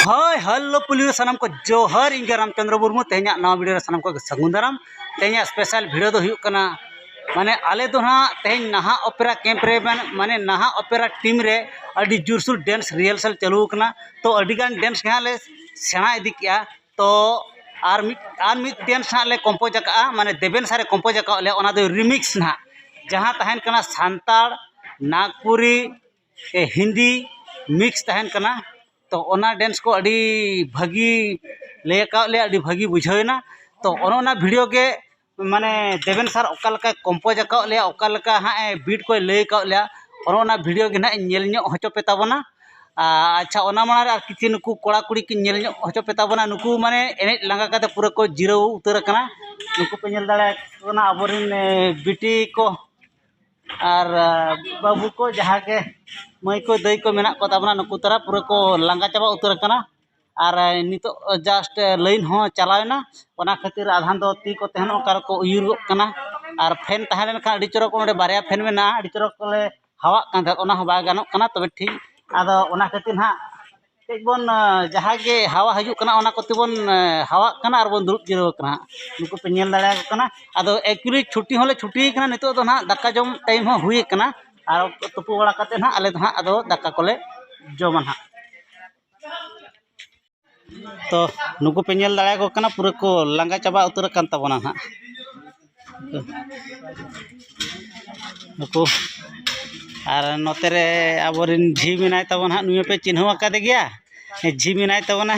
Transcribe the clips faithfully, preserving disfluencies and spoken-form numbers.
ᱦᱳᱭ, ᱦᱮᱞᱳ ᱯᱩᱞᱤᱭᱳ ᱥᱟᱱᱟᱢ ᱠᱚ ᱡᱚᱦᱟᱨ, ᱤᱧ ᱜᱮ ᱨᱟᱢᱪᱚᱸᱫᱽᱨᱚ ᱢᱩᱨᱢᱩ᱾ ᱛᱮᱦᱮᱧᱟᱜ ᱱᱟᱣᱟ ᱵᱷᱤᱰᱤᱭᱳ ᱨᱮ ᱥᱟᱱᱟᱢ ᱠᱚᱜᱮ ᱥᱟᱹᱜᱩᱱ ᱫᱟᱨᱟᱢ᱾ ᱛᱮᱦᱮᱧᱟᱜ ᱥᱯᱮᱥᱟᱞ ᱵᱷᱤᱰᱤᱭᱳ ᱫᱚ ᱦᱩᱭᱩᱜ ᱠᱟᱱᱟ, ᱢᱟᱱᱮ ᱟᱞᱮ ᱫᱚ ᱱᱟᱦᱟᱜ ᱛᱮᱦᱮᱧ ᱱᱟᱦᱟᱜ ᱚᱯᱮᱨᱟ ᱠᱮᱢᱯ ᱨᱮ, ᱢᱟᱱᱮ, ᱢᱟᱱᱮ ᱱᱟᱦᱟᱜ ᱚᱯᱮᱨᱟ ᱴᱤᱢ ᱨᱮ ᱟᱹᱰᱤ ᱡᱳᱨᱥᱳᱨ ᱰᱮᱱᱥ ᱨᱤᱦᱟᱨᱥᱟᱞ ᱪᱟᱹᱞᱩ ᱟᱠᱟᱱᱟ᱾ ᱛᱚ ᱟᱹᱰᱤᱜᱟᱱ ᱰᱮᱱᱥ ᱜᱮ ᱦᱟᱸᱜ ᱞᱮ ᱥᱮᱬᱟ ᱤᱫᱤ ᱠᱮᱜᱼᱟ᱾ ᱛᱚ ᱟᱨ ᱢᱤᱫ, ᱟᱨ ᱢᱤᱫ ᱰᱮᱱᱥ ᱦᱟᱸᱜ ᱞᱮ ᱠᱚᱢᱯᱳᱡᱽ ᱟᱠᱟᱫᱼᱟ, ᱢᱟᱱᱮ ᱫᱮᱵᱮᱱ ᱥᱟᱨᱮ ᱠᱚᱢᱯᱳᱡᱽ ᱟᱠᱟᱫ ᱞᱮᱭᱟ, ᱚᱱᱟ ᱫᱚ ᱨᱤᱢᱤᱠᱥ ᱱᱟᱦᱟᱜ, ᱡᱟᱦᱟᱸ ᱛᱟᱦᱮᱱ ᱠᱟᱱᱟ ᱥᱟᱱᱛᱟᱲ, ᱱᱟᱜᱽᱯᱩᱨᱤ, ᱮ, ᱦᱤᱱᱫᱤ ᱢᱤᱠᱥ ᱛᱟᱦᱮᱱ ᱠᱟᱱᱟ᱾ ᱛᱚ ᱚᱱᱟ ᱰᱮᱱᱥ ᱠᱚ ᱟᱹᱰᱤ ᱵᱷᱟᱹᱜᱤ ᱞᱟᱹᱭ ᱟᱠᱟᱫ ᱞᱮᱭᱟ, ᱟᱹᱰᱤ ᱵᱷᱟᱹᱜᱤ ᱵᱩᱡᱷᱟᱹᱣ ᱮᱱᱟ᱾ ᱛᱚ ᱚᱱᱮ ᱚᱱᱟ ᱵᱷᱤᱰᱤᱭᱳ ᱜᱮ, ᱢᱟᱱᱮ ᱫᱮᱵᱮᱱ ᱥᱟᱨ ᱚᱠᱟ ᱞᱮᱠᱟᱭ ᱠᱚᱢᱯᱳᱡᱽ ᱟᱠᱟᱫ ᱞᱮᱭᱟ, ᱚᱠᱟ ᱞᱮᱠᱟ ᱦᱟᱸᱜ ᱮ ᱵᱤᱴ ᱠᱚᱭ ᱞᱟᱹᱭ ᱟᱠᱟᱫ ᱞᱮᱭᱟ, ᱚᱱᱮ ᱚᱱᱟ ᱵᱷᱤᱰᱤᱭᱳ ᱜᱮ ᱱᱟᱦᱟᱜ ᱤᱧ ᱧᱮᱞ ᱧᱚᱜ ᱦᱚᱪᱚ ᱯᱮ ᱛᱟᱵᱚᱱᱟ᱾ ᱟᱨ ᱟᱪᱪᱷᱟ, ᱚᱱᱟ ᱢᱟᱲᱟᱝ ᱨᱮ ᱟᱨ ᱠᱤᱪᱷᱩ ᱱᱩᱠᱩ ᱠᱚᱲᱟ ᱠᱩᱲᱤ ᱠᱤᱱ ᱧᱮᱞ ᱧᱚᱜ ᱦᱚᱪᱚ ᱯᱮ ᱛᱟᱵᱚᱱᱟ᱾ ᱱᱩᱠᱩ ᱢᱟᱱᱮ ᱮᱱᱮᱡ ᱞᱟᱸᱜᱟ ᱠᱟᱛᱮ ᱯᱩᱨᱟᱹ ᱠᱚ ᱡᱤᱨᱟᱹᱣ ᱩᱛᱟᱹᱨ ᱟᱠᱟᱱᱟ᱾ ᱱᱩᱠᱩ ᱯᱮ ᱧᱮᱞ ᱫᱟᱲᱮᱭᱟᱠᱚ ᱠᱟᱱᱟ, ᱟᱵᱚᱨᱮᱱ, ᱮ, ᱵᱤᱴᱤ ᱠᱚ ᱟᱨ, ᱟ, ᱵᱟᱹᱵᱩ ᱠᱚ, ᱡᱟᱦᱟᱸ ᱜᱮ ᱢᱟᱹᱭ ᱠᱚ ᱫᱟᱹᱭ ᱠᱚ ᱢᱮᱱᱟᱜ ᱠᱚ ᱛᱟᱵᱚᱱᱟ, ᱱᱩᱠᱩ ᱛᱟᱨᱟ ᱯᱩᱨᱟᱹ ᱠᱚ ᱞᱟᱸᱜᱟ ᱪᱟᱵᱟ ᱩᱛᱟᱹᱨ ᱟᱠᱟᱱᱟ᱾ ᱟᱨ, ᱟ, ᱱᱤᱛᱚᱜ just ᱞᱟᱭᱤᱱ ᱦᱚᱸ ᱪᱟᱞᱟᱣ ᱮᱱᱟ, ᱚᱱᱟ ᱠᱷᱟᱹᱛᱤᱨ ᱟᱫᱷᱟᱱ ᱫᱚ ᱛᱤ ᱠᱚ ᱛᱟᱦᱮᱱ ᱚᱠᱟ ᱨᱮᱠᱚ ᱩᱭᱩᱨᱚᱜ ᱠᱟᱱᱟ᱾ ᱟᱨ ᱯᱷᱮᱱ ᱛᱟᱦᱮᱸ ᱞᱮᱱᱠᱷᱟᱱ ᱟᱹᱰᱤ ᱪᱚᱨᱚᱠ, ᱚᱸᱰᱮ ᱵᱟᱨᱭᱟ ᱯᱷᱮᱱ ᱢᱮᱱᱟᱜᱼᱟ, ᱟᱹᱰᱤ ᱪᱚᱨᱚᱠ ᱞᱮ ᱦᱟᱣᱟᱜ ᱠᱟᱱ ᱛᱟᱦᱮᱸᱫ, ᱚᱱᱟ ᱦᱚᱸ ᱵᱟᱭ ᱜᱟᱱᱚᱜ ᱠᱟᱱᱟ᱾ ᱛᱚᱵᱮ ᱴᱷᱤᱠ, ᱟᱫᱚ ᱚᱱᱟ ᱠᱷᱟᱹᱛᱤᱨ ᱦᱟᱸᱜ ᱠᱟᱹᱡ ᱵᱚᱱ, ᱟ, ᱡᱟᱦᱟᱸ ᱜᱮ ᱦᱟᱣᱟ ᱦᱤᱡᱩᱜ ᱠᱟᱱᱟ, ᱚᱱᱟ ᱠᱚᱛᱮ ᱵᱚᱱ, ᱟ, ᱦᱟᱣᱟᱜ ᱠᱟᱱᱟ ᱟᱨ ᱵᱚᱱ ᱫᱩᱲᱩᱵ ᱡᱤᱨᱟᱹᱣ ᱠᱟᱱᱟ ᱦᱟᱸᱜ᱾ ᱱᱩᱠᱩ ᱯᱮ ᱧᱮᱞ ᱫᱟᱲᱮᱭᱟᱠᱚ ᱠᱟᱱᱟ᱾ ᱟᱫᱚ actually ᱪᱷᱩᱴᱤ ᱦᱚᱸᱞᱮ ᱪᱷᱩᱴᱤ ᱠᱟᱱᱟ, ᱱᱤᱛᱚᱜ ᱫᱚ ᱱᱟᱦᱟᱜ ᱫᱟᱠᱟ ᱡᱚᱢ ᱴᱟᱭᱤᱢ ᱦᱚᱸ ᱦᱩᱭ ᱠᱟᱱᱟ᱾ ᱟᱨ ᱛᱩᱯᱩ ᱵᱟᱲᱟ ᱠᱟᱛᱮ ᱱᱟᱦᱟᱜ ᱟᱞᱮ ᱫᱚ ᱦᱟᱸᱜ ᱟᱫᱚ ᱫᱟᱠᱟ ᱠᱚᱞᱮ ᱡᱚᱢᱟ ᱱᱟᱦᱟᱜ᱾ ᱛᱚ ᱱᱩᱠᱩ ᱯᱮ ᱧᱮᱞ ᱫᱟᱲᱮᱭᱟᱠᱚ ᱠᱟᱱᱟ, ᱯᱩᱨᱟᱹ ᱠᱚ ᱞᱟᱸᱜᱟ ᱪᱟᱵᱟ ᱩᱛᱟᱹᱨ ᱟᱠᱟᱱ ᱛᱟᱵᱚᱱᱟ ᱱᱟᱦᱟᱜ᱾ ᱱᱩᱠᱩ, ᱟᱨ ᱱᱚᱛᱮ ᱨᱮ ᱟᱵᱚᱨᱮᱱ ᱡᱷᱤ ᱢᱮᱱᱟᱭ ᱛᱟᱵᱚᱱ ᱦᱟᱸᱜ, ᱱᱩᱭ ᱦᱚᱸᱯᱮ ᱪᱤᱱᱦᱟᱹᱣ ᱟᱠᱟᱫᱮ ᱜᱮᱭᱟ᱾ ᱡᱷᱤ ᱢᱮᱱᱟᱭ ᱛᱟᱵᱚᱱᱟ᱾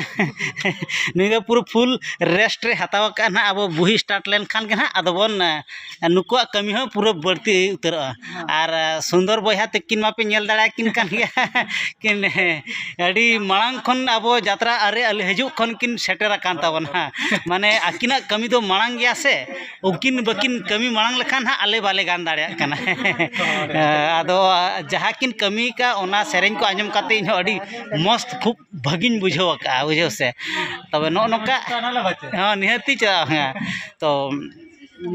ᱱᱩᱭ ᱫᱚ ᱯᱩᱨᱟᱹ ᱯᱷᱩᱞ ᱨᱮᱥᱴ ᱨᱮ ᱦᱟᱛᱟᱣ ᱟᱠᱟᱫᱼᱟ ᱱᱟᱦᱟᱜ᱾ ᱟᱵᱚ ᱵᱩᱦᱤ ᱥᱴᱟᱨᱴ ᱞᱮᱱᱠᱷᱟᱱ ᱜᱮ ᱱᱟᱦᱟᱜ ᱟᱫᱚ ᱵᱚᱱ, ᱱᱩᱠᱩᱣᱟᱜ ᱠᱟᱹᱢᱤ ᱦᱚᱸ ᱯᱩᱨᱟᱹ ᱵᱟᱹᱲᱛᱤ ᱩᱛᱟᱹᱨᱚᱜᱼᱟ᱾ ᱟᱨ ᱥᱩᱱᱫᱚᱨ ᱵᱚᱭᱦᱟ ᱛᱟᱹᱠᱤᱱ ᱢᱟᱯᱮ ᱧᱮᱞ ᱫᱟᱲᱮᱭᱟᱠᱤᱱ ᱠᱟᱱ ᱜᱮᱭᱟ᱾ ᱠᱤᱱ ᱟᱹᱰᱤ ᱢᱟᱲᱟᱝ ᱠᱷᱚᱱ ᱟᱵᱚ ᱡᱟᱛᱨᱟ ᱟᱨᱮ ᱟᱞᱮ ᱦᱤᱡᱩᱜ ᱠᱷᱚᱱ ᱠᱤᱱ ᱥᱮᱴᱮᱨ ᱟᱠᱟᱱ ᱛᱟᱵᱚᱱᱟ᱾ ᱢᱟᱱᱮ ᱟᱹᱠᱤᱱᱟᱜ ᱠᱟᱹᱢᱤ ᱫᱚ ᱢᱟᱲᱟᱝ ᱜᱮᱭᱟ ᱥᱮ, ᱩᱱᱠᱤᱱ ᱵᱟᱹᱠᱤᱱ ᱠᱟᱹᱢᱤ ᱢᱟᱲᱟᱝ ᱞᱮᱠᱷᱟᱱ ᱦᱟᱸᱜ ᱟᱞᱮ ᱵᱟᱞᱮ ᱜᱟᱱ ᱫᱟᱲᱮᱭᱟᱜ ᱠᱟᱱᱟ᱾ ᱟᱫᱚ ᱡᱟᱦᱟᱸ ᱠᱤᱱ ᱠᱟᱹᱢᱤ ᱠᱟᱜ, ᱚᱱᱟ ᱥᱮᱨᱮᱧ ᱠᱚ ᱟᱸᱡᱚᱢ ᱠᱟᱛᱮ ᱤᱧ ᱦᱚᱸ ᱟᱹᱰᱤ ᱢᱚᱥᱛ ᱠᱷᱩᱵ ᱵᱷᱟᱹᱜᱤᱧ ᱵᱩᱡᱷᱟᱹᱣ ᱟᱠᱟᱫᱼᱟ, ᱵᱩᱡᱷᱟᱹᱣ ᱥᱮ᱾ ᱛᱚᱵᱮ ᱱᱚᱜᱼᱚ ᱱᱚᱝᱠᱟ, ᱦᱚᱸ, ᱱᱤᱦᱟᱹᱛᱤ ᱪᱟᱞᱟᱜᱼᱟ, ᱦᱮᱸ᱾ ᱛᱚ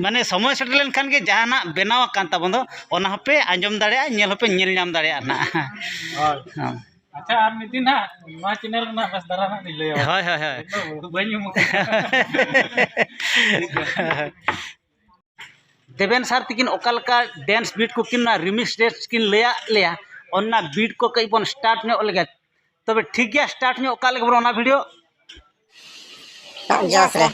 ᱢᱟᱱᱮ ᱥᱚᱢᱚᱭ ᱥᱮᱴᱮᱨ ᱞᱮᱱᱠᱷᱟᱱ ᱜᱮ ᱡᱟᱦᱟᱱᱟᱜ ᱵᱮᱱᱟᱣ ᱟᱠᱟᱱ ᱛᱟᱵᱚᱱ ᱫᱚ, ᱚᱱᱟ ᱦᱚᱸᱯᱮ ᱟᱸᱡᱚᱢ ᱫᱟᱲᱮᱭᱟᱜᱼᱟ, ᱧᱮᱞ ᱦᱚᱸᱯᱮ ᱧᱮᱞ ᱧᱟᱢ ᱫᱟᱲᱮᱭᱟᱜᱼᱟ ᱱᱟᱦᱟᱜ᱾ ᱦᱳᱭ᱾ ᱦᱚᱸ᱾ ᱟᱪᱪᱷᱟ, ᱟᱨ ᱢᱤᱫ ᱫᱤᱱ ᱦᱟᱸᱜ ᱱᱚᱣᱟ ᱪᱮᱱᱮᱞ ᱨᱮᱱᱟᱜ ᱵᱮᱥ ᱫᱷᱟᱨᱟ ᱦᱟᱸᱜ ᱞᱤᱧ ᱞᱟᱹᱭᱟ᱾ ᱦᱳᱭ, ᱦᱳᱭ, ᱦᱳᱭ᱾ ᱱᱤᱛᱚᱜ ᱵᱟᱹᱧ ᱩᱢᱩᱜ ᱠᱟᱱᱟ᱾ ᱫᱮᱵᱮᱱ ᱥᱟᱨ ᱛᱤᱠᱤᱱ ᱚᱠᱟ ᱞᱮᱠᱟ ᱰᱮᱱᱥ ᱵᱤᱴ ᱠᱚ ᱠᱤᱱ, ᱚᱱᱟ ᱨᱤᱢᱤᱠᱥ ᱰᱮᱱᱥ ᱠᱤᱱ ᱞᱟᱹᱭᱟᱫ ᱞᱮᱭᱟ, ᱚᱱᱟ ᱵᱤᱴ ᱠᱚ ᱠᱟᱹᱡ ᱵᱚᱱ ᱥᱴᱟᱨᱴ ᱧᱚᱜ ᱞᱮᱜᱮ᱾ ᱛᱚᱵᱮ ᱴᱷᱤᱠ ᱜᱮᱭᱟ, ᱥᱴᱟᱨᱴ ᱧᱚᱜ ᱠᱟᱜ ᱞᱮᱜᱮ ᱵᱚᱱ ᱚᱱᱟ ᱵᱷᱤᱰᱤᱭᱳ᱾ ᱡᱚᱥ ᱨᱮ᱾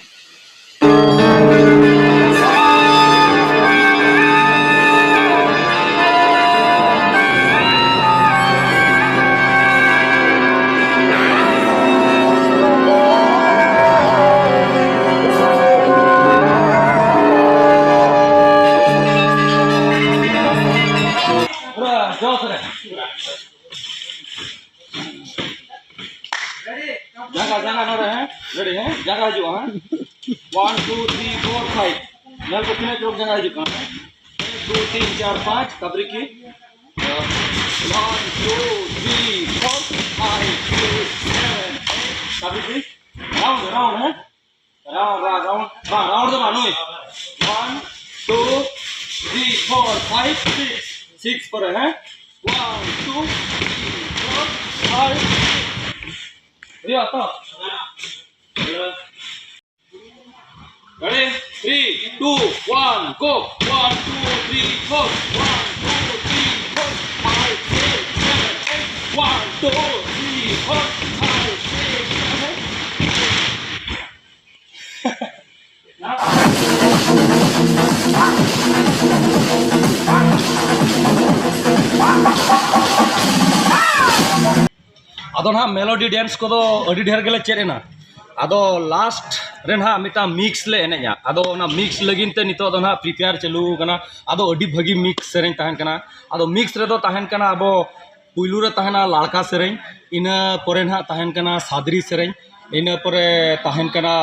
ᱯᱩᱨᱟᱹ ᱡᱚᱥ ᱨᱮ᱾ ᱡᱟᱸᱜᱟ, ᱡᱟᱸᱜᱟ ᱱᱚᱰᱮ, ᱦᱮᱸ? ᱨᱮᱰᱤ, ᱦᱮᱸ? ᱡᱟᱸᱜᱟ ᱦᱤᱡᱩᱜᱼᱟ, ᱦᱮᱸ? One, two, three, four, five. ᱧᱮᱞ ᱯᱮ ᱛᱤᱱᱟᱹᱜ ᱡᱳᱨ ᱡᱟᱸᱜᱟ ᱦᱤᱡᱩᱜ ᱠᱟᱱᱟ, ᱦᱮᱸ? ᱮᱠ, ᱫᱩ, ᱛᱤᱱ, ᱪᱟᱨ, ᱯᱟᱸᱪ, ᱛᱟᱯᱚᱨᱮ ᱠᱤ? One, two, three, four, five, six, seven, eight, ᱛᱟᱯᱚᱨᱮ ᱠᱤ? ᱨᱟᱣᱩᱱᱰ, ᱨᱟᱣᱩᱱᱰ, ᱦᱮᱸ? Round, round, round. ᱵᱟᱝ, ᱨᱟᱣᱩᱱᱰ ᱫᱚ ᱵᱟᱝ, ᱱᱩᱭ᱾ One, two, three, four, five, six. Six ᱯᱚᱨᱮ, ᱦᱮᱸ? One, two, three, four, five, six. ᱦᱩᱭᱩᱜᱼᱟ ᱛᱚ? Ready? Three, two, one, go. One, two, three, four. One, two, three, four, five, six, seven, eight. One, two, three, four, five, six, seven. ᱟᱫᱚ ᱱᱟᱦᱟᱜ melody dance ᱠᱚᱫᱚ ᱟᱹᱰᱤ ᱰᱷᱮᱨ ᱜᱮᱞᱮ ᱪᱮᱫ ᱮᱱᱟ᱾ ᱟᱫᱚ ᱞᱟᱥᱴ ᱨᱮ ᱱᱟᱦᱟᱜ ᱢᱤᱫᱴᱟᱝ ᱢᱤᱠᱥ ᱞᱮ ᱮᱱᱮᱡᱼᱟ᱾ ᱟᱫᱚ ᱚᱱᱟ ᱢᱤᱠᱥ ᱞᱟᱹᱜᱤᱫ ᱛᱮ ᱱᱤᱛᱚᱜ ᱫᱚ ᱱᱟᱦᱟᱜ ᱯᱨᱤᱯᱮᱭᱟᱨ ᱪᱟᱹᱞᱩ ᱟᱠᱟᱱᱟ᱾ ᱟᱫᱚ ᱟᱹᱰᱤ ᱵᱷᱟᱹᱜᱤ ᱢᱤᱠᱥ ᱥᱮᱨᱮᱧ ᱛᱟᱦᱮᱱ ᱠᱟᱱᱟ᱾ ᱟᱫᱚ ᱢᱤᱠᱥ ᱨᱮᱫᱚ ᱛᱟᱦᱮᱱ ᱠᱟᱱᱟ ᱟᱵᱚ ᱯᱩᱭᱞᱩ ᱨᱮ ᱛᱟᱦᱮᱱᱟ ᱞᱟᱲᱠᱟ ᱥᱮᱨᱮᱧ, ᱤᱱᱟᱹ ᱯᱚᱨᱮ ᱱᱟᱦᱟᱜ ᱛᱟᱦᱮᱱ ᱠᱟᱱᱟ ᱥᱟᱫᱽᱨᱤ ᱥᱮᱨᱮᱧ, ᱤᱱᱟᱹ ᱯᱚᱨᱮ ᱛᱟᱦᱮᱱ ᱠᱟᱱᱟ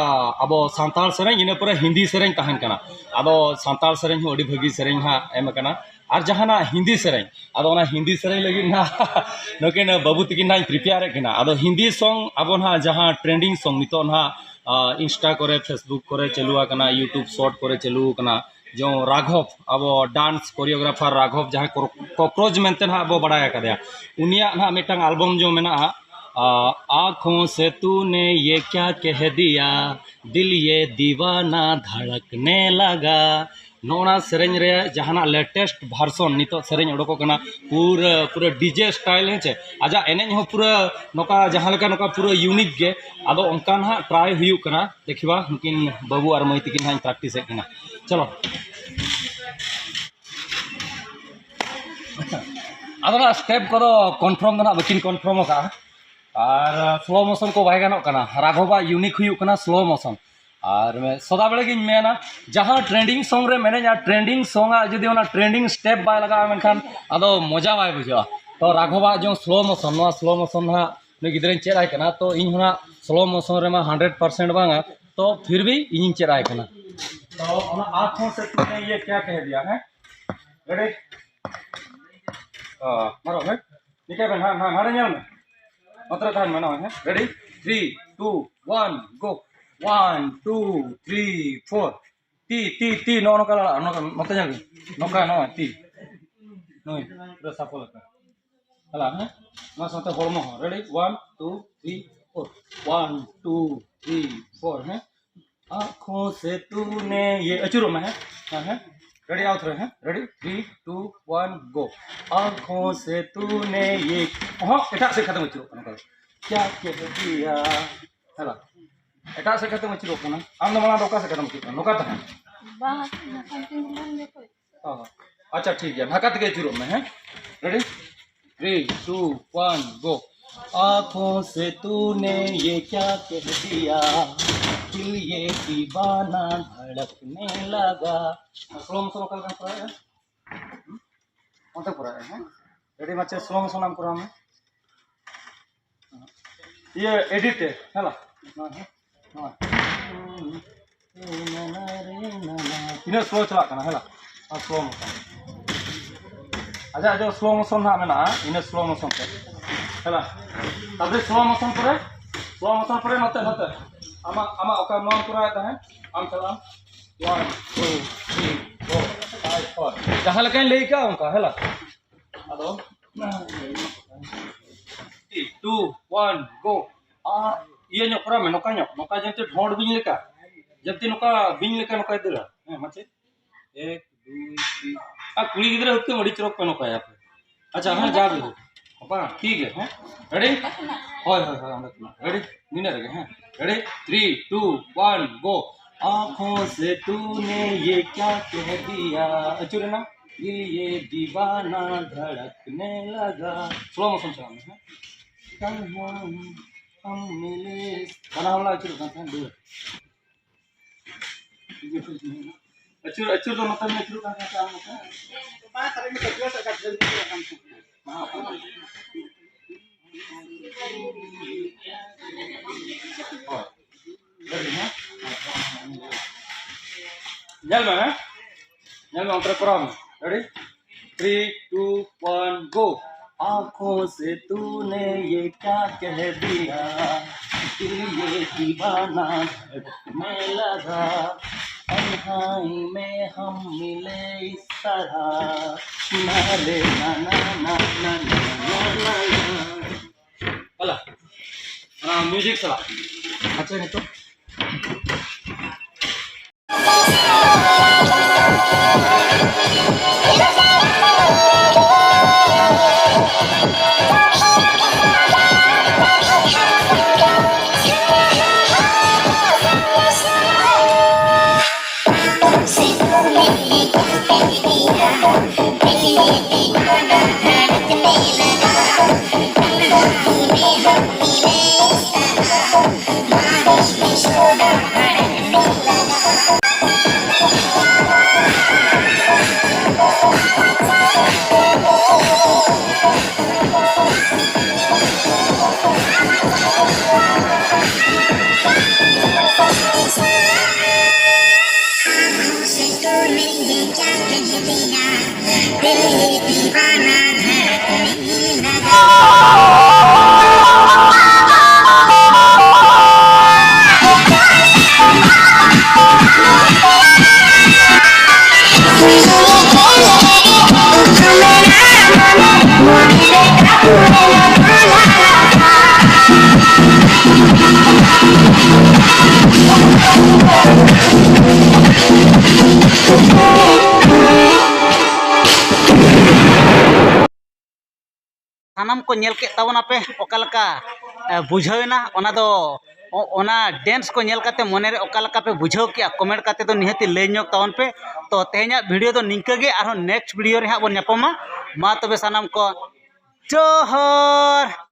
ᱟᱵᱚ ᱥᱟᱱᱛᱟᱲ ᱥᱮᱨᱮᱧ, ᱤᱱᱟᱹ ᱯᱚᱨᱮ ᱦᱤᱱᱫᱤ ᱥᱮᱨᱮᱧ ᱛᱟᱦᱮᱱ ᱠᱟᱱᱟ᱾ ᱟᱫᱚ ᱥᱟᱱᱛᱟᱲ ᱥᱮᱨᱮᱧ ᱦᱚᱸ ᱟᱹᱰᱤ ᱵᱷᱟᱹᱜᱤ ᱥᱮᱨᱮᱧ ᱦᱟᱸᱜ ᱮᱢ ᱟᱠᱟᱱᱟ᱾ ᱟᱨ ᱡᱟᱦᱟᱱᱟᱜ ᱦᱤᱱᱫᱤ ᱥᱮᱨᱮᱧ, ᱟᱫᱚ ᱚᱱᱟ ᱦᱤᱱᱫᱤ ᱥᱮᱨᱮᱧ ᱞᱟᱹᱜᱤᱫ ᱱᱟᱦᱟᱜ ᱱᱩᱠᱤᱱ ᱵᱟᱹᱵᱩ ᱛᱟᱹᱠᱤᱱ ᱱᱟᱦᱟᱜ ᱤᱧ ᱯᱨᱤᱯᱮᱭᱟᱨᱮᱫ ᱠᱤᱱᱟ᱾ ᱟᱫᱚ ᱦᱤᱱᱫᱤ ᱥᱚᱝ ᱟᱵᱚ ᱱᱟᱦᱟᱜ ᱡᱟᱦᱟᱸ ᱴᱨᱮᱱᱰᱤᱝ ᱥᱚᱝ ᱱᱤᱛᱚᱜ ᱱᱟᱦᱟᱜ ᱤᱱᱥᱴᱟ ᱠᱚᱨᱮ, ᱯᱷᱮᱥᱵᱩᱠ ᱠᱚᱨᱮ ᱪᱟᱹᱞᱩ ᱟᱠᱟᱱᱟ, ᱭᱩᱴᱩᱵᱽ ᱥᱚᱨᱴ ᱠᱚᱨᱮ ᱪᱟᱹᱞᱩ ᱟᱠᱟᱱᱟ, ᱡᱮᱢᱚᱱ ᱨᱟᱜᱷᱚᱵ, ᱟᱵᱚ ᱰᱟᱱᱥ ᱠᱳᱨᱤᱭᱳᱜᱨᱟᱯᱷᱟᱨ ᱨᱟᱜᱷᱚᱵ, ᱡᱟᱦᱟᱸᱭ ᱠᱚᱠᱨᱳᱪ ᱢᱮᱱᱛᱮ ᱱᱟᱦᱟᱜ ᱟᱵᱚ ᱵᱟᱲᱟᱭ ᱟᱠᱟᱫᱮᱭᱟ, ᱩᱱᱤᱭᱟᱜ ᱱᱟᱦᱟᱜ ᱢᱤᱫᱴᱟᱝ ᱟᱞᱵᱚᱢ ᱡᱮᱢᱚᱱ ᱢᱮᱱᱟᱜᱼᱟ, ᱟᱸᱠᱷᱳᱸ ᱥᱮ ᱛᱩᱱᱮ ᱭᱮ ᱠᱭᱟ ᱠᱮᱦ ᱫᱤᱭᱟ, ᱫᱤᱞ ᱭᱮ ᱫᱤᱣᱟᱱᱟ ᱫᱷᱟᱲᱠᱱᱮ ᱞᱟᱜᱟ᱾ ᱱᱚᱜᱼᱚᱱᱟ ᱥᱮᱨᱮᱧ ᱨᱮ ᱡᱟᱦᱟᱱᱟᱜ ᱞᱮᱴᱮᱥᱴ ᱵᱷᱟᱨᱥᱚᱱ ᱱᱤᱛᱚᱜ ᱥᱮᱨᱮᱧ ᱚᱰᱚᱠᱚᱜ ᱠᱟᱱᱟ, ᱯᱩᱨᱟᱹ ᱯᱩᱨᱟᱹ ᱰᱤᱡᱮ ᱥᱴᱟᱭᱤᱞ, ᱦᱮᱸ ᱪᱮ? ᱟᱡᱟᱜ ᱮᱱᱮᱡ ᱦᱚᱸ ᱯᱩᱨᱟᱹ ᱱᱚᱝᱠᱟ ᱡᱟᱦᱟᱸ ᱞᱮᱠᱟ ᱱᱚᱝᱠᱟ ᱯᱩᱨᱟᱹ ᱤᱭᱩᱱᱤᱠ ᱜᱮ᱾ ᱟᱫᱚ ᱚᱱᱠᱟ ᱱᱟᱦᱟᱜ ᱴᱨᱟᱭ ᱦᱩᱭᱩᱜ ᱠᱟᱱᱟ, ᱫᱮᱠᱷᱤᱵᱟ ᱱᱩᱠᱤᱱ ᱵᱟᱹᱵᱩ ᱟᱨ ᱢᱟᱹᱭ ᱛᱟᱹᱠᱤᱱ ᱱᱟᱦᱟᱜ ᱤᱧ ᱯᱨᱮᱠᱴᱤᱥᱮᱫ ᱠᱤᱱᱟ᱾ ᱪᱚᱞᱚ᱾ ᱟᱫᱚ ᱱᱟᱜ ᱥᱴᱮᱯ ᱠᱚᱫᱚ ᱠᱚᱱᱯᱷᱟᱨᱢ ᱫᱚ ᱱᱟᱜ ᱵᱟᱹᱠᱤᱱ ᱠᱚᱱᱯᱷᱟᱨᱢ ᱟᱠᱟᱫᱼᱟ᱾ ᱟᱨ ᱥᱞᱳ ᱢᱳᱥᱚᱱ ᱠᱚ ᱵᱟᱭ ᱜᱟᱱᱚᱜ ᱠᱟᱱᱟ᱾ ᱨᱟᱜᱷᱚᱵᱟᱜ ᱤᱭᱩᱱᱤᱠ ᱦᱩᱭᱩᱜ ᱠᱟᱱᱟ ᱥᱞᱳ ᱢᱳᱥᱚᱱ᱾ ᱟᱨ ᱢᱮ-, ᱥᱚᱫᱟ ᱵᱮᱲᱟ ᱜᱤᱧ ᱢᱮᱱᱟ, ᱡᱟᱦᱟᱸ ᱴᱨᱮᱱᱰᱤᱝ ᱥᱚᱝ ᱨᱮᱢ ᱮᱱᱮᱡᱼᱟ, ᱴᱨᱮᱱᱰᱤᱝ ᱥᱚᱝ ᱟᱜ ᱡᱩᱫᱤ ᱚᱱᱟ ᱴᱨᱮᱱᱰᱤᱝ ᱥᱴᱮᱯ ᱵᱟᱭ ᱞᱟᱜᱟᱜᱼᱟ, ᱢᱮᱱᱠᱷᱟᱱ ᱟᱫᱚ ᱢᱚᱡᱟ ᱵᱟᱭ ᱵᱩᱡᱷᱟᱹᱜᱼᱟ᱾ ᱛᱚ ᱨᱟᱜᱷᱚᱵᱟᱜ ᱡᱮᱢᱚᱱ ᱥᱞᱳ ᱢᱳᱥᱚᱱ, ᱱᱚᱣᱟ ᱥᱞᱳ ᱢᱳᱥᱚᱱ ᱱᱟᱦᱟᱜ ᱱᱩᱭ ᱜᱤᱫᱽᱨᱟᱹᱧ ᱪᱮᱫ ᱟᱭ ᱠᱟᱱᱟ᱾ ᱛᱚ ᱤᱧ ᱦᱚᱸ ᱱᱟᱦᱟᱜ ᱥᱞᱳ ᱢᱳᱥᱚᱱ ᱨᱮᱢᱟ ᱦᱟᱱᱰᱨᱮᱰ ᱯᱟᱨᱥᱮᱱᱴ ᱵᱟᱝᱟ, ᱛᱚ ᱯᱷᱤᱨ ᱵᱷᱤ ᱤᱧᱤᱧ ᱪᱮᱫ ᱟᱭ ᱠᱟᱱᱟ᱾ ᱛᱚ ᱚᱱᱟ ᱟᱸᱠᱷ ᱦᱚᱸ ᱥᱮ ᱛᱩᱢᱱᱮ ᱤᱭᱟᱹ ᱠᱭᱟ ᱠᱮᱦ ᱫᱤᱭᱟ, ᱦᱮᱸ? ᱨᱮᱰᱤ? ᱚ, ᱢᱟᱨᱚ, ᱦᱮᱸ? ᱱᱤᱠᱟᱹ ᱵᱮᱱ, ᱦᱟᱸ, ᱦᱟᱸ, ᱦᱟᱸᱰᱮ ᱧᱮᱞ ᱢᱮ᱾ ᱱᱚᱛᱮ ᱨᱮ ᱛᱟᱦᱮᱱ ᱢᱮ, ᱱᱚᱜᱼᱚᱭ, ᱦᱮᱸ? Ready? Three, two, one, go. One, two, three, four. ᱛᱤ, ᱛᱤ, ᱛᱤ, ᱱᱚᱜᱼᱚ ᱱᱚᱝᱠᱟ ᱞᱟᱲᱟᱜᱼᱟ, ᱱᱚᱝᱠᱟ, ᱱᱚᱛᱮ ᱧᱮᱞ ᱵᱮᱱ᱾ ᱱᱚᱝᱠᱟ, ᱱᱚᱜᱼᱚᱭ, ᱛᱤ᱾ ᱱᱩᱭ, ᱯᱩᱨᱟᱹ ᱥᱟᱯᱚ ᱞᱮᱠᱟ᱾ ᱦᱮᱞᱟ, ᱦᱮᱸ? ᱚᱱᱟ ᱥᱟᱶᱛᱮ ᱦᱚᱲᱢᱚ ᱦᱚᱸ᱾ Ready? One, two, three, four. One, two, three, four, ᱦᱮᱸ? ᱟᱸᱠᱷᱳᱸ ᱥᱮ ᱛᱩᱢᱱᱮ ᱭᱮ, ᱟᱹᱪᱩᱨᱚᱜ ᱢᱮ, ᱦᱮᱸ? ᱦᱮᱸ, ᱦᱮᱸ᱾ ᱨᱮᱰᱤ, ᱟᱣᱩᱴ ᱨᱮ, ᱦᱮᱸ? ᱨᱮᱰᱤ? ᱛᱷᱨᱤ, ᱴᱩ, ᱚᱣᱟᱱ, ᱜᱳ᱾ ᱟᱸᱠᱷᱳᱸ ᱥᱮ ᱛᱩᱢᱱᱮ ᱭᱮ, ᱚᱦᱚᱸ, ᱮᱴᱟᱜ ᱥᱮᱫ ᱠᱟᱛᱮᱢ ᱟᱹᱪᱩᱨᱚᱜ ᱠᱟᱱᱟ, ᱱᱚᱝᱠᱟ᱾ ᱠᱭᱟ ᱠᱮᱦ ᱫᱤᱭᱟ? ᱦᱮᱞᱟ᱾ ᱮᱴᱟᱜ ᱥᱮᱫ ᱠᱟᱛᱮᱢ ᱟᱹᱪᱩᱨᱚᱜ ᱠᱟᱱᱟ᱾ ᱟᱢ ᱫᱚ ᱢᱟᱲᱟᱝ ᱫᱚ ᱚᱠᱟ ᱥᱮᱫ ᱠᱟᱛᱮᱢ ᱟᱹᱪᱩᱨᱚᱜ ᱠᱟᱱᱟ? ᱱᱚᱝᱠᱟ ᱛᱟᱦᱮᱸ᱾ ᱵᱟᱝ, ᱱᱚᱝᱠᱟ ᱛᱤᱸᱜᱩ ᱞᱮᱱ ᱜᱮ ᱠᱚ᱾ ᱚ, ᱟᱪᱪᱷᱟ, ᱴᱷᱤᱠ ᱜᱮᱭᱟ, ᱱᱟᱠᱟ ᱛᱮᱜᱮ ᱟᱹᱪᱩᱨᱚᱜ ᱢᱮ, ᱦᱮᱸ? ᱨᱮᱰᱤ? ᱛᱷᱨᱤ, ᱴᱩ, ᱚᱣᱟᱱ, ᱜᱳ᱾ आंखों से तूने ये क्या कह दिया, दिल ये दीवाना धड़कने लगा। Slow motion ᱚᱠᱟ ᱞᱮᱠᱟᱢ ᱠᱚᱨᱟᱣᱮᱫᱼᱟ? ᱦᱩᱸ? ᱚᱱᱛᱮ ᱠᱚᱨᱟᱣᱮᱫᱼᱟ, ᱦᱮᱸ? ᱟᱹᱰᱤ ᱢᱟᱪᱮ slow motion ᱟᱢ ᱠᱚᱨᱟᱣ ᱢᱮ᱾ ᱤᱭᱟᱹ edit ᱛᱮ, ᱦᱮᱸ ᱞᱟ? ᱱᱚᱣᱟ, ᱦᱮᱸ? ᱱᱚᱣᱟ᱾ ᱤᱱᱟᱹᱜ slow ᱪᱟᱞᱟᱜ ᱠᱟᱱᱟ, ᱦᱮᱸ ᱞᱟ? ᱟᱨ slow motion᱾ ᱟᱡᱟᱜ ᱡᱚ slow motion ᱦᱟᱸᱜ ᱢᱮᱱᱟᱜᱼᱟ, ᱤᱱᱟᱹ slow motion ᱛᱮ᱾ ᱦᱮᱸ ᱞᱟ? ᱛᱟᱨᱯᱚᱨᱮ slow motion ᱯᱚᱨᱮ, slow motion ᱯᱚᱨᱮ ᱱᱚᱛᱮ, ᱱᱚᱛᱮ᱾ ᱟᱢᱟᱜ, ᱟᱢᱟᱜ ᱚᱠᱟ ᱱᱚᱣᱟᱢ ᱠᱚᱨᱟᱣᱮᱫ ᱛᱟᱦᱮᱸᱫ, ᱟᱢ ᱪᱟᱞᱟᱜ ᱟᱢ᱾ One, two, three, four, five, four. ᱡᱟᱦᱟᱸ ᱞᱮᱠᱟᱧ ᱞᱟᱹᱭ ᱠᱟᱜᱼᱟ ᱚᱱᱠᱟ, ᱦᱮᱸ ᱞᱟ? ᱟᱫᱚ, three, two, one, go. ᱟᱨ ᱤᱭᱟᱹ ᱧᱚᱜ ᱠᱚᱨᱟᱣ ᱢᱮ, ᱱᱚᱝᱠᱟ ᱧᱚᱜ, ᱱᱚᱝᱠᱟ ᱡᱮᱢᱛᱤ ᱰᱷᱚᱸᱰ ᱵᱤᱧ ᱞᱮᱠᱟ, ᱡᱮᱢᱛᱤ ᱱᱚᱝᱠᱟ ᱵᱤᱧ ᱞᱮᱠᱟ ᱱᱚᱝᱠᱟᱭ ᱫᱟᱹᱲᱟ᱾ ᱦᱮᱸ, ᱢᱟᱪᱮ? ᱮᱠ, ᱫᱩᱭ, ᱛᱤᱱ᱾ ᱟᱨ ᱠᱩᱲᱤ ᱜᱤᱫᱽᱨᱟᱹ ᱦᱩᱭ ᱠᱟᱛᱮ ᱟᱹᱰᱤ ᱪᱚᱨᱚᱠ ᱯᱮ ᱱᱚᱝᱠᱟᱭᱟ ᱯᱮ᱾ ᱟᱪᱪᱷᱟ, ᱦᱮᱸ, ᱡᱟ ᱜᱮ ᱦᱳᱠ᱾ ᱵᱟᱝ, ᱴᱷᱤᱠ ᱜᱮᱭᱟ, ᱦᱮᱸ? Ready? ᱦᱳᱭ, ᱦᱳᱭ, ᱦᱳᱭ, ᱚᱸᱰᱮ ᱠᱷᱚᱱᱟᱜ᱾ Ready? ᱱᱤᱱᱟᱹᱜ ᱨᱮᱜᱮ, ᱦᱮᱸ? Ready? Three, two, one, go. आंखों से तूने ये क्या कह दिया, ᱟᱹᱪᱩᱨ ᱮᱱᱟ᱾ दिल ये दीवाना धड़कने लगा. Slow motion ᱪᱟᱞᱟᱜ ᱢᱮ, ᱦᱮᱸ? कल हम, हम मिले. ᱵᱟᱱᱟ ᱦᱚᱲ ᱞᱮ ᱟᱹᱪᱩᱨᱚᱜ ᱠᱟᱱ ᱛᱟᱦᱮᱸᱫ, ᱫᱩ. ᱟᱹᱪᱩᱨ, ᱟᱹᱪᱩᱨ ᱫᱚ ᱱᱚᱛᱮ ᱢᱮ, ᱟᱹᱪᱩᱨᱚᱜ ᱠᱟᱱ ᱛᱟᱦᱮᱸᱫ, ᱟᱢ ᱱᱚᱛᱮ. ᱦᱳᱭ. ᱧᱮᱞ ᱢᱮ, ᱦᱮᱸ? ᱧᱮᱞ ᱢᱮ, ᱚᱱᱛᱮ ᱨᱮ ᱠᱚᱨᱟᱣ ᱢᱮ᱾ Ready? Three, two, one, go. आंखों से तूने ये क्या कह दिया, दिल ये दीवाना धड़कने लगा, तन्हाई में हम मिले इस तरह, ना रे ना ना ना ना ना ना ना. ᱦᱚᱞᱟ ᱚᱱᱟ ᱢᱤᱣᱡᱤᱠ ᱥᱟᱞᱟᱜ᱾ ᱟᱪᱪᱷᱟ, ᱱᱤᱛᱚᱜ ᱥᱟᱱᱟᱢ ᱠᱚ ᱧᱮᱞ ᱠᱮᱫ ᱛᱟᱵᱚᱱᱟᱯᱮ, ᱚᱠᱟ ᱞᱮᱠᱟ, ᱮ, ᱵᱩᱡᱷᱟᱹᱣ ᱮᱱᱟ? ᱚᱱᱟ ᱫᱚ, ᱚ-, ᱚᱱᱟ dance ᱠᱚ ᱧᱮᱞ ᱠᱟᱛᱮ ᱢᱚᱱᱮ ᱨᱮ ᱚᱠᱟ ᱞᱮᱠᱟ ᱯᱮ ᱵᱩᱡᱷᱟᱹᱣ ᱠᱮᱜᱼᱟ, comment ᱠᱟᱛᱮ ᱫᱚ ᱱᱤᱦᱟᱹᱛᱤ ᱞᱟᱹᱭ ᱧᱚᱜ ᱛᱟᱵᱚᱱ ᱯᱮ᱾ ᱛᱚ, ᱛᱮᱦᱮᱧᱟᱜ video ᱫᱚ ᱱᱤᱝᱠᱟᱹ ᱜᱮ, ᱟᱨᱦᱚᱸ next video ᱨᱮ ᱦᱟᱸᱜ ᱵᱚᱱ ᱧᱟᱯᱟᱢᱟ᱾ ᱢᱟ ᱛᱚᱵᱮ ᱥᱟᱱᱟᱢ ᱠᱚ ᱡᱚᱦᱟᱨ᱾